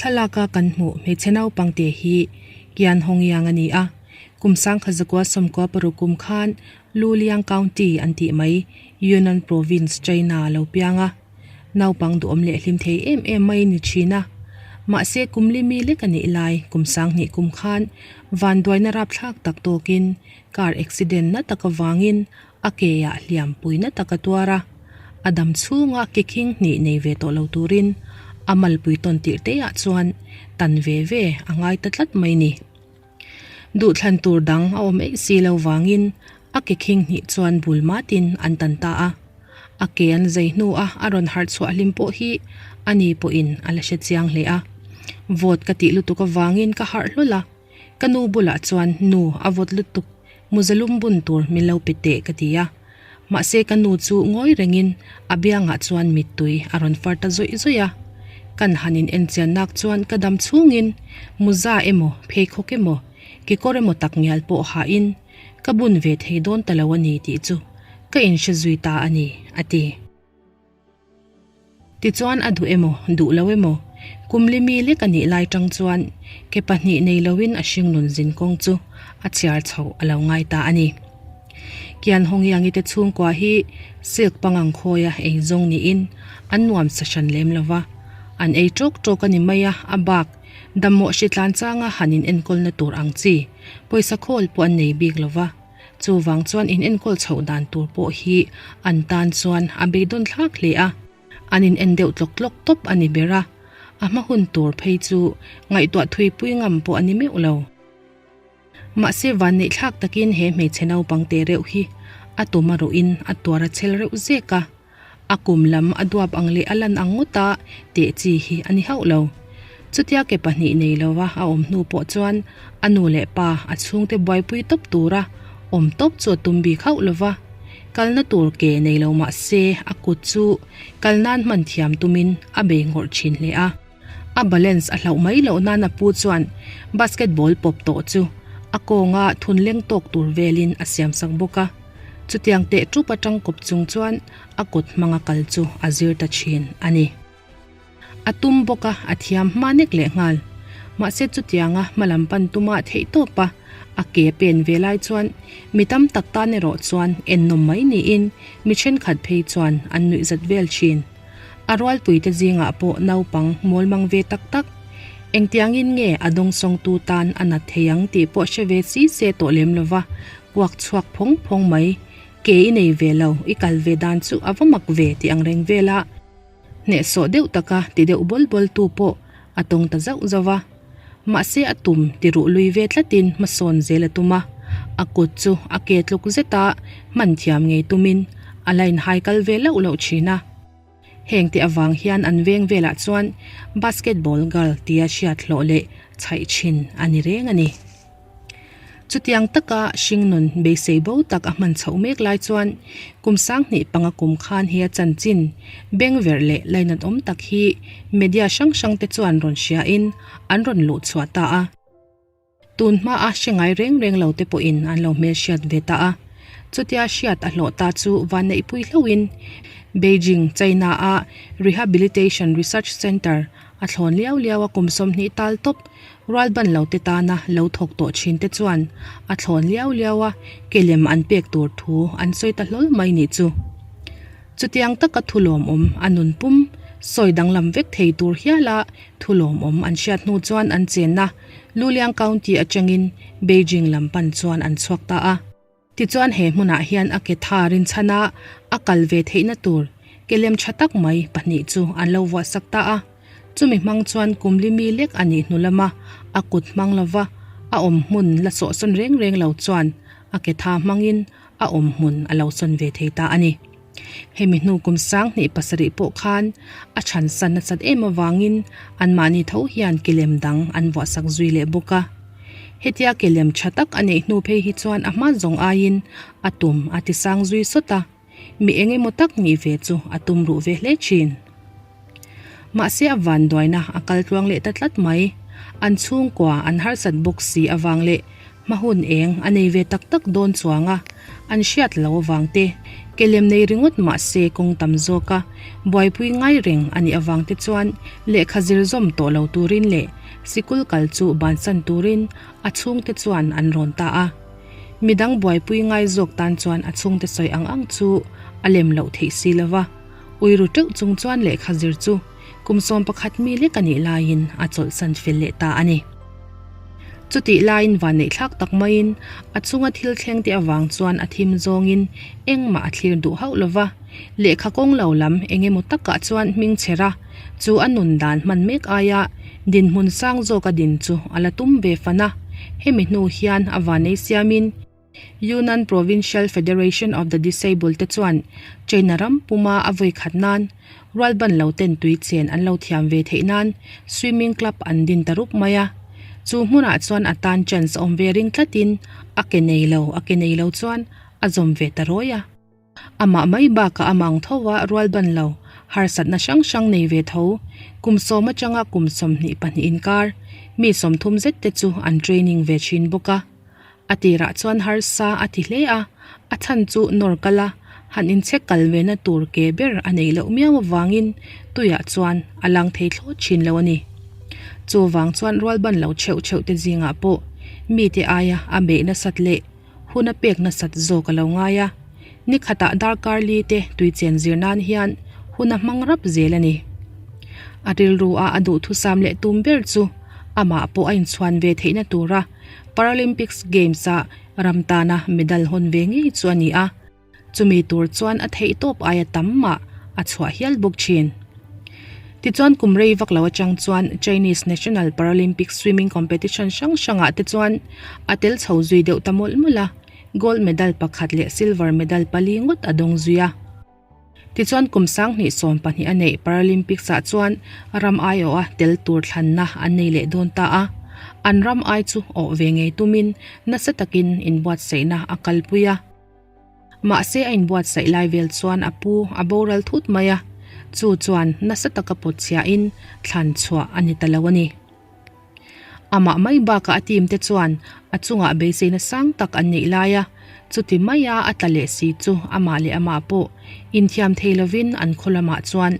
Thlalaka kan hmuh hmeichhe naupangte hi Kian Hongyang a ni a, kum sangkha zakua 96 kum khan Luliang County an tih mai Yunnan Province, China a lo piang a. Naupang duhawm leh hlim thei em em mai ni thin a. Mahse kum li mi lek a nih lai kum 2000 kum khan vanduaina rapthlak tak tawkin car accident na tak avangin a ke ah hliam puina tak a tuar a. A dam chhunga ke khing hnih nei ve tawh lo turin a malpui tawn tirh te ah chuan tan ve ve a ngai ta tlat mai ni. Duhthlan tur dang a awm eih si lo vangin a ke khing hnih chuan bul matin an tan ta a. A ke an zai hnu a a rawn harh chhuah hlim pawh hi a ni pawhin a la hre chiang hle a. Vawt ka tih lutuk avangin ka harh hlawl a, ka nu bulah chuan nu a vawt lutuk muzalum bun tur min lo pe teh ka ti a. Mahse ka nu chu ngawi rengin a biangah chuan mittui a rawn far ta zawih zawih a. Kan han in enchian nak chuan ka dam chhungin muza emaw pheikhawk emaw kekawr emaw tak ngial pawh hahin ka bun ve thei dawn ta lo a ni tih chu ka inhre zui ta a ni, a ti. Tichuan a duh emaw, duh lo emaw, kum li mi lek a nih lai tang chuan ke pahnih nei loin a hringnun zin kawng chu a chhiar chhoh a lo ngai ta a ni. Kian Hongiangi te chhungkua hi silk pangang khawia ei zawng niin an nuam sa hran lem lo va, an ei tawk tawk a ni mai a, a bak dammawh hritlan changa han in enkawlna tur ang chi pawisa khawl pawh an nei bik lo va. Chuvang chuan in enkawl chhoh dan tur pawh hi an tan chuan a beidawn thlak hle a, an in en deuh tlawk tlawk tawp a ni ber a, a hma hun tur phei chu ngaihtuah thuipui ngam pawh a ni meuh lo. Mahse vanneih thlak takin he hmeichhe naupang te reuh hi a tum a ruhin a tuar a chhel reuh zek a, A kum lam a duap ang leh a lan ang ngawt a, teh chi hi a ni hauh lo. Chutia ke pahnih nei lova a awm hnu pawh chuan a nu leh pa a chhungte buaipui tawp tura awm tawp chu a tum bik hauh lova. Kalna tur ke nei lo mah se a kut chu kal nan hman thiam tumin a bei ngawrh thin hle a. A balance a hlauh mai loh nan a pu chuan basketball pawp tawh chu a kawnga thun leng tawk tur velin a siam sak bawk a. Chutiang teh tup atang kawp chung chuan a kut hmanga kal chu a zir ta thin a ni. A tum bawk a, a thiam hma nek leh nghal. Mahse chutianga hmalam pan tuma theih tawp a, a ke pen ve lai chuan mi tam tak tan erawh chuan ennawm mai niin mi thenkhat phei chuan an nuihzat vel thin. A rualpuite zingah pawh naupang mawlmang ve tak tak. Engtiangin nge a dawngsawngtu tan a nat thei ang tih pawh hre ve si se tawh lem lova kuak chhuak phawng phawng mai. Ke i nei ve lo, i kal ve dan chu a va mak ve tih ang reng vel a. Hnehsawh deuh taka ti deuh bawl bawl tu pawh a tawng ta zauh zauh va. Mahse a tum ti ruh lui ve tlatin hmasawn zel a tum a, a kut chu a ke tluk zeta hman thiam ngei tumin a la inhai kal ve loh loh thin a. Heng te avang hian an veng velah chuan basketball girl tia hriat hlawh leh chhaih thin a ni reng a ni. Chutiang taka hringnun beisei bo tak a hman chhoh mek lai chuan kum 2005 kum khan he a chanchin bengverh leh lainat awm tak hi media hrang hrang te chuan rawn hriain an rawn luh chhuah ta a. Tun hmaa hre ngai reng reng lo te pawhin an lo hmelhriat ve ta a. Chutia hriat a hlawh ta chu vanneihpui hlauhin Beijing, China-a Rehabilitation Research Centre a thlawn liau liau a kum 20 tal tawp Rualban lo te tana lo thawk tawh thin te chuan a thlawn liau liau a, ke lem an pek tur thu an sawi ta hlawl mai nih chu. Chutiang taka thu lawmawm a nun pum sawi danglam vek thei tur hiala thu lawmawm an hriat hnu chuan an chenna Luliang County atangin Beijing lam pan chuan an chhuak ta a. Tichuan he hmunah hian a ke tha rinchhan a, a kal ve theihna tur ke lem tha tak mai pahnih chu an lo vuah sak ta a. Chumi hmang chuan kum li mi lek a nih hnu lama a kut hmang lova a awm hmun la sawhsawn reng reng lo chuan a ke tha hmangin a awm hmun a lo sawn ve thei ta a ni. Hemi hnu kum 2007 pawh khan a chhan san nasat em avangin anmahni tho hian ke lem dang an vuah sak zui leh bawk a. Hetia ke lem tha tak a neih hnu phei hi chuan a hma zawng aiin a tum a ti sang zui sawt a, mi eng emaw tak nih ve chu a tum ruh ve hle thin. Mahse a vanduaina a kal tluang leh ta tlat mai. An chhungkua an harsat bawk si avang leh hma hun eng a nei ve tak tak dawn chuang a, an hriat lo avang te. Ke lem nei ringawt mah se kawng tam zawka buaipui ngai reng a nih avang te chuan lehkha zir zawm tawh lo turin leh sikul kal chu bansan turin a chhungte chuan an rawn ta a. Midang buaipui ngai zawk tan chuan a chhungte sawi ang ang chu a lem loh theih si lo va, ui ru teuh chung chuan lehkha zir chu kum 11 mi lek a nih laiin a chawlhsan fel leh ta a ni. Chutih laiin vanneihthlak tak maiin a chunga thil thleng te avang chuan a thim zawngin engmah a thlir duh hauh lo va, lehkha kawng lo lam eng emaw takah chuan hming chher a, chu a nun dan hman mek aia dinhmun sang zawka din chu a la tum ve fan a, hemi hnu hian a vannei siamin Yunnan Provincial Federation of the Disabled te chuan China ram puma a vawi khat nan rualban lo ten tui chen an lo thiam ve theih nan swimming club an din ta rup mai a. Chu hmunah chuan a tan chance awm ve ring tlatin a ke nei lo a ke nei lo chuan a zawm ve ta rawi a. Amah mai bakah a mang tho a, rualban lo, harsatna hrang hrang nei ve tho. Kum sawm atanga kum 22 inkar mi 30 zet te chu an training ve thin bawk a. A tirah chuan harsa a ti hle a, a chhan chu nawr kal a, han inchhek kal ve na tur ke ber a neih loh miau avangin tuiah chuan a lang thei thlawt thin lo a ni. Chuvang chuan rualban lo chheuh chheuh te zingah pawh mite aia a beih nasat leh hun a pek nasat zawk a lo ngai a, ni khatah darkar li te tui chen zir nan hian hun a hmang rap zel a ni. A rilru a a duhthusam leh tum ber chu amah pawh a inchhuan ve theihna tura Paralympics Games-a ram tana medal hawn ve ngei chu a ni a. Chumi tur chuan a theihtawp aia tam mah a chhuah hial bawk thin. Tichuan kum rei vak lo atang chuan Chinese National Paralympic Swimming Competition hrang hrangah te chuan a tel chho zui deuh ta mawlh mawlh a, gold medal pakhat leh silver medal pali ngawt a dawng zui a. Tichuan kum 2012 a neih Paralympics ah chuan ram aiawha tel tur thlanna an nei leh dawn ta a, an ram ai chu awh ve ngei tumin nasa takin inbuatsaihna a kalpui a. Mahse a inbuatsaih lai vel chuan a pu a boral thut mai a, chu chuan nasa taka pawt chhiahin thlan chhuah a ni ta lo a ni. Amah mai bakah a team te chuan a chungah beiseina sang tak an neih lai a, chuti maia a tla leh si chu amah leh amah pawh inthiam thei lovin an khaw lamah chuan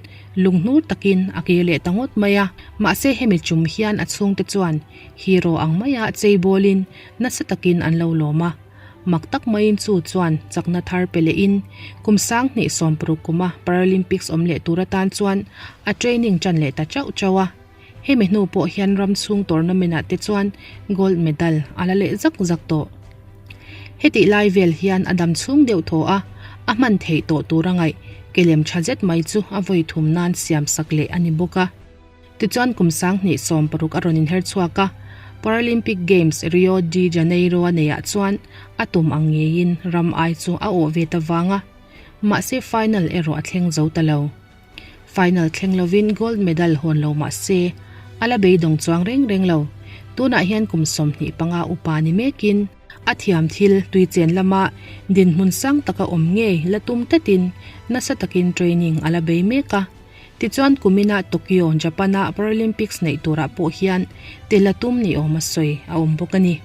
lunghnur takin a kir leh ta ngawt mai a. Mahse hemi chum hian a chhungte chuan hero ang maia chei bawlin nasa takin an lo lawm a. Mak tak maiin chu chuan chakna thar pe lehin kum 2060 kuma Paralympics awm leh tur atan chuan a training tan leh ta chauh chauh a. Hemi hnu pawh hian ram chhung tournament ah te chuan gold medal a la leh zak zak tawh. Hetih lai vel hian a dam chhung deuh thaw a, a hman theih tawh tur a ngaih ke lem tha zet mai chu a vawi thum nan siam sak leh a ni bawk a. Tichuan kum 2016 a rawn inher chhuak a, Paralympic Games Rio de Janeiro a neihah chuan a tum ang ngeiin ram ai chu a awh ve ta vang a, mahse final erawh a thleng zo ta lo. Final thleng lovin gold medal hawn lo mah se, a la beidawng chuang reng reng lo. Tunah hian kum 25 upa ni mekin a thiam thil tui chen lama dinhmun sang taka awm ngei la tum tlatin nasa takin training a la bei mek a. Tichuan kumina Tokyo, Japan-a Paralympics neih turah pawh hian tel a tum ni awm a sawi a awm bawk a ni.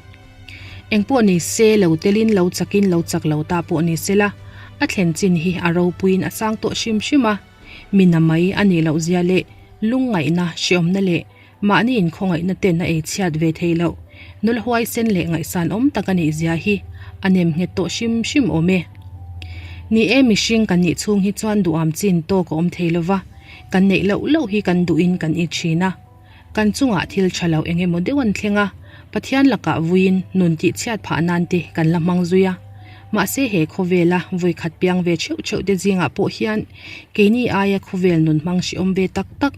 Engpawh ni se, lo telin lo chakin lo chak lo ta pawh ni sela, a thlen chin hi a ropuiin a sang tawh hrim hrim a. Mi na mai a nih loh zia leh lungngaihna, hreawmna leh mahni inkhawngaihna ten a ei chhiat ve thei loh. Nula huaisen leh ngaihsan awm tak a nih zia hi a nem nghet tawh hrim hrim awm e. Ni e, mihring kan nih chhung hi chuan duham chin tawk a awm thei lova, kan neih loh loh hi kan duhin kan it thin a. Kan chungah thil tha lo eng emaw deuh an thleng a, Pathian lakah vuiin nun tih chhiat phah nan te kan la hmang zui a. Mahse he khawvela vawi khat piang ve theuh theuh te zingah pawh hian keini aia khawvel nun hmang hrehawm ve tak tak,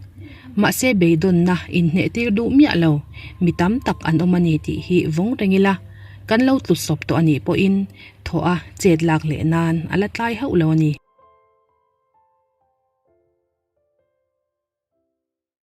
mahse beidawnna inhneh tir duh miah lo mi tam tak an awm a ni tih hi vawng reng ila, kan lo tlu sawp tawh a nih pawhin thawh a chet lak leh nan a la tlai hauh lo a ni.